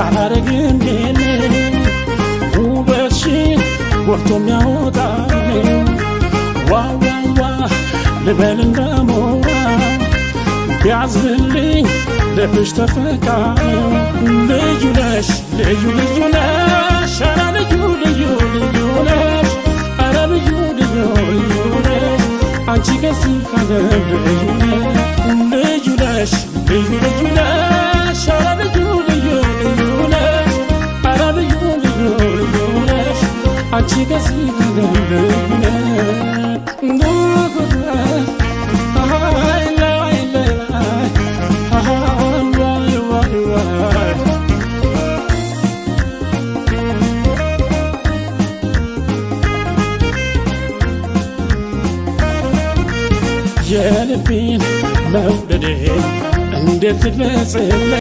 አላረግም ውበትሽን ጎልቶ የሚያወጣልኝ ዋዋዋ ልበል እንዳሞራ ቢያዝንልኝ ልብሽ ተፈቃሪ ልዩ ነሽ ልዩ ልዩ ነሽ ኧረ ልዩ ልዩ ልዩ ነሽ ኧረ ልዩ ልዩ ልዩ ነሽ አንቺ ከዚህ ዓለም ልዩ ነሽ ልዩ ነሽ ልዩ ልዩ ነሽ ኧረ ልዩ ልዩ ልዩ ነሽ ኧረ ልዩ ልዩ ልዩ ነሽ አንቺ ከዚህ ዓለም ልዩ ነሽ። የልቤን መውደዴ እንዴት ልግለጽልሽ?